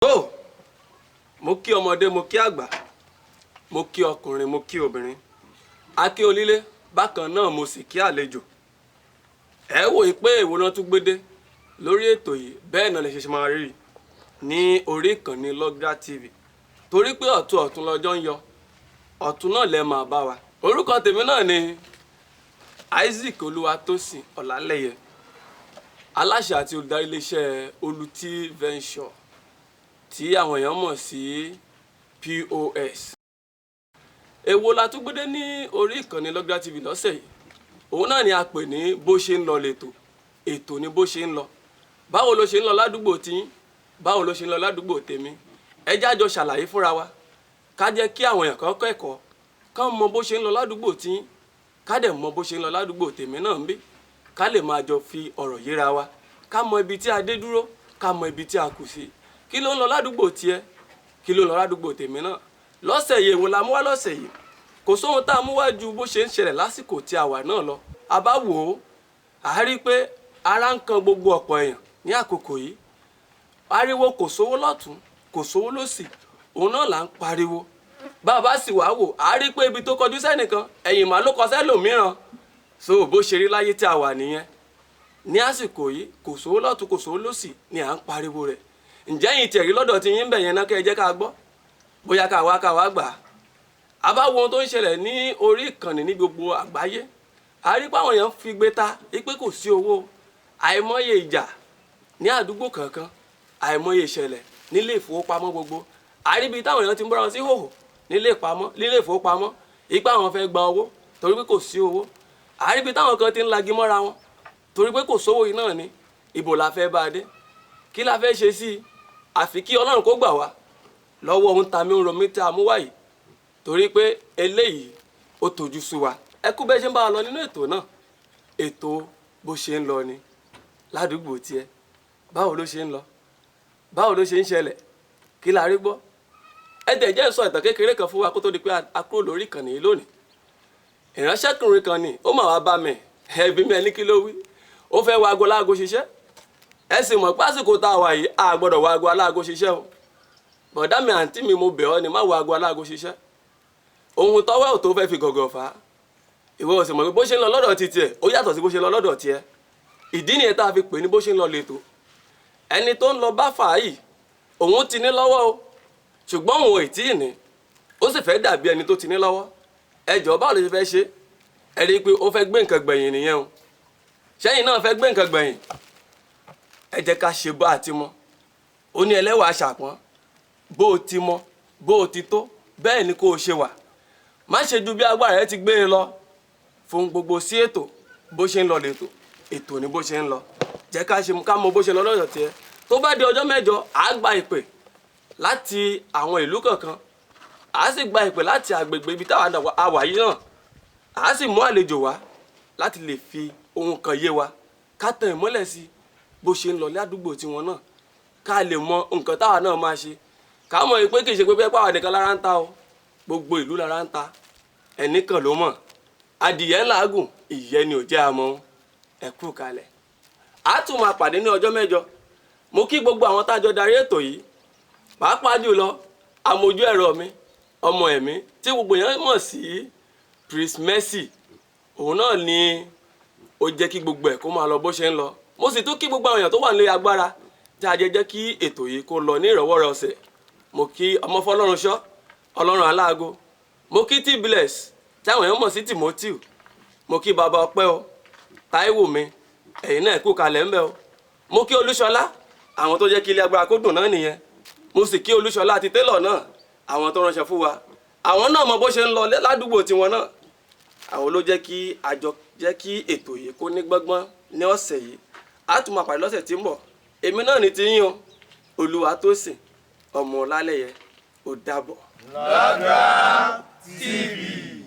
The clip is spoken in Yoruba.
Tó, mo kí ọmọdé, mo kí àgbà, mo kí ọkùnrin, mo kí obìnrin, a kí onílé bákan náà, mo sì kí àlejò. Ẹ wò ó pé èwo náà tún gbédé lórí ètò yìí. Bẹ́ẹ̀ náà lè ṣe máa rí ní orí ìkànnì Lọ́gá TV, torí pé ọ̀tún ọ̀tún lọ́jọ́ ń yọ, ọ̀tún náà lẹ máa bá wa. Orúkọ tèmi náà ni Isaac Olúwatósìn Ọlálẹ́yẹ, aláṣẹ àti olùdarí iléeṣẹ́ Olùtí Venture, tí àwọn èèyàn mọ̀ sí POS. Èwo la tún gbédé ní orí ìkànnì Lọ́gá TV lọ́sẹ̀ yìí? Òun náà ni a pè ní bó ṣe ń lọ lẹ́tọ̀. Ètò ni bó ṣe ń lọ. Báwo ló ṣe ń lọ ládùúgbò tiyín? Báwo ló ṣe ń lọ ládùúgbò tèmi? Ẹ jẹ́ á jọ ṣàlàyé fúnra wa, ká jẹ́ kí àwọn èèyàn kan kẹ́kọ̀ọ́, kán mọ bó ṣe ń lọ ládùúgbò tiyín, ká dẹ̀ mọ bó ṣe ń lọ ládùúgbò tèmi náà ń bí, ká lè máa jọ fi ọ̀rọ̀ yéra wa, ká mọ ibi tí a dé dúró, ká mọ ibi tí a kù sí. Kí ló ń lọ ládùúgbò tiẹ̀? Kí ló ń lọ ládùúgbò tèmi náà lọ́sẹ̀ yìí? Èwo la mú wá lọ́sẹ̀ yìí? Kò sóhun tá a mú wá ju bó ṣe ń ṣẹlẹ̀ lásìkò tí a wà náà lọ. A bá wò ó, a rí i pé ara ń kan gbogbo ọ̀pọ̀ èèyàn ní àkókò yìí. Ariwo kò sówó lọ́tún, kò sówó lọ́sì, òun náà là ń pariwo. Bá a bá sì wá wò, a rí i pé ibi tó kọjú sẹ́nìkan, ẹ̀yìn màá ló kọ sẹ́lòmíràn. So bó ṣe rí láyé tí a wà nìyẹn ní àsìkò yìí. Kò sówó lọ́tún, kò sówó lọ́sì ni à ń pariwo rẹ̀. Ǹjẹ́ yìí tẹ̀rí lọ́dọ̀ tí yín ń bẹ̀ yẹn náà? Kẹ́ ẹ jẹ́ ká gbọ́, bóyá ká wá gbà á. A bá wo ohun tó ń ṣẹlẹ̀ ní orí ìkànnì ní gbogbo àgbáyé, a rí pé àwọn èèyàn fi gbé ta pé kò sí owó. Àìmọye ìjà ní àdúgbò kankan, àìmọye ìṣẹ̀lẹ̀ nílé ìfowópamọ́ gbogbo. A rí ibi táwọn èèyàn ti ń bọ́ra wọn sí hòhò nílé ìfowópamọ́, ipá àwọn fẹ́ gba owó torí pé kò sí owó. A rí ibi táwọn kan ti ń lagi mọ́ra wọn torí pé kò sówó yìí náà ni. Ibo la fẹ́ bá a dé? Kí la fẹ́ ṣe sí i? Àfi kí Ọlọ́run kó gbà wá lọ́wọ́ ohun tàmí ń romí tí a mú wáyìí, torí pé eléyìí ó tojú sú wa. Ẹ kú bẹ́ẹ̀ ṣe ń bá wa lọ nínú ètò náà. Ètò bó ṣe ń lọ ni ládùúgbò tiẹ̀. Báwo ló ṣe ń lọ? Báwo ló ṣe ń ṣẹlẹ̀? Kí la rí gbọ́? Ẹ tẹ̀ jẹ́ sọ ìtàn kékeré kan fún wa kó tó di pé a kúrò lórí ìkànnì yìí lónìí. Ìránṣẹ́kùnrin kan ni ó mà wá bá mi. Ẹbí mi, ẹni kí ló wí? Ó fẹ́ wo aago láago ṣiṣẹ́. Ẹ sì mọ̀ pé àsìkò tá a wà yìí, a gbọ́dọ̀ wo aago aláago ṣiṣẹ́ o. Bọ̀dá mi, àǹtí mi, mo bẹ̀ ọ́ ni, má wo aago aláago ṣiṣẹ́. Ohun tọ́wọ́ ò tó fẹ́ fi gọ̀gọ̀ fà á. Ìwọ ò sì mọ̀ pé bó ṣe ń lọ lọ́dọ̀ ti tiẹ̀, ó yàtọ̀ sí bó ṣe ń lọ lọ́dọ̀ tiẹ̀. Ìdí nìyẹn tá a fi pè ní bó ṣe ń lọ lẹ́tọ̀. Ẹni tó ń lọ bá fà á yìí, òun ti ní lọ́wọ́ o, ṣùgbọ́n òun ò tí ì ní, ó sì fẹ́ dàbí ẹni tó ti ní lọ́wọ́. Ẹ jọ̀ọ́, báwo ló ṣe fẹ́ ṣe? Ẹ rí i pé ó fẹ́ gbé nǹkan gbẹ̀yìn nìyẹn o. Ṣẹ́yìn náà fẹ́ gbé nǹkan gbẹ̀yìn? Ẹ jẹ́ ká ṣe bó àti mọ́. Ó ní ẹlẹ́wàá aṣàpọ́n. Bó o ti mọ, bó o ti tó, bẹ́ẹ̀ ni kó o ṣe wà. Má ṣe ju bí agbára rẹ ti gbé e lọ. Fún gbogbo sí ètò bó ṣe ń lọ lẹ́tọ̀. Ètò ni bó ṣe ń lọ. Jẹ́ ká ṣe ká mọ bó ṣe lọ lọ́dọ̀ tiẹ̀. Tó bá di ọjọ́ 8, à á gba ìpè láti àwọn ìlú kankan, à á sì gba ìpè láti àgbègbè ibi táwa wà yìí náà, à á sì mú àlejò wá láti lè fi ohun kan yé wa, ká tan ìmọ́lẹ̀ sí bó ṣe ń lọ ládùúgbò tiwọn náà, ká lè mọ nǹkan táwa náà máa ṣe, ká mọ̀ pé kì í ṣe pé bẹ́ẹ̀ pàwọn nìkan lára ń ta o, gbogbo ìlú lára ń ta. Ẹnìkan ló mọ̀ adìyẹ ńlá gùn, ìyẹ́ ni ò jẹ́ àmọ́. Ẹ kú kalẹ̀, a tún máa pàdé ní ọjọ́ 8. Mo kí gbogbo àwọn tá a jọ darí ètò yìí, pàápàá jùlọ amójú ẹ̀rọ mi, ọmọ ẹ̀mí tí gbogbo èèyàn mọ̀ sí Prince Mercy. Òun náà ni ó jẹ́ kí gbogbo ẹ̀ kó máa lọ bó ṣe ń lọ. Mo sì tún kí gbogbo àwọn èèyàn tó wà nílé agbára tí a jẹ́ jẹ́ kí ètò yìí kó lọ ní ìrọ̀wọ́rọ̀sẹ̀. Mo kí ọmọfọlọ́run ṣọ́ ọlọ́run aláago, mo kí T Bless tí àwọn èèyàn mọ̀ sí Timothy, mo kí bàbá ọpẹ́ o, Táíwò mi, ẹ̀yin náà kú kalẹ̀ ńbẹ o. Mo kí Olúṣọlá, àwọn tó jẹ́ kí ilé agbára kó dùn náà nìyẹn. Mo sì kí Olúṣọlá àti télọ̀ náà, àwọn tó ránṣẹ́ fún wa. Àwọn náà mọ bó ṣe ń lọ ládùúgbò tiwọn náà. Àwọn ló jẹ́ kí àjọ jẹ́ kí ètò yìí kó ní gbọ́ngbọ́n ní ọ̀sẹ̀ yìí. A tún máa pàdé lọ́sẹ̀ tí ń bọ̀. Èmi náà ní ti yín o, Olúwatósìn ọmọ Ọlálẹ́yẹ. Ó dàbọ̀. Lọ́gá TV.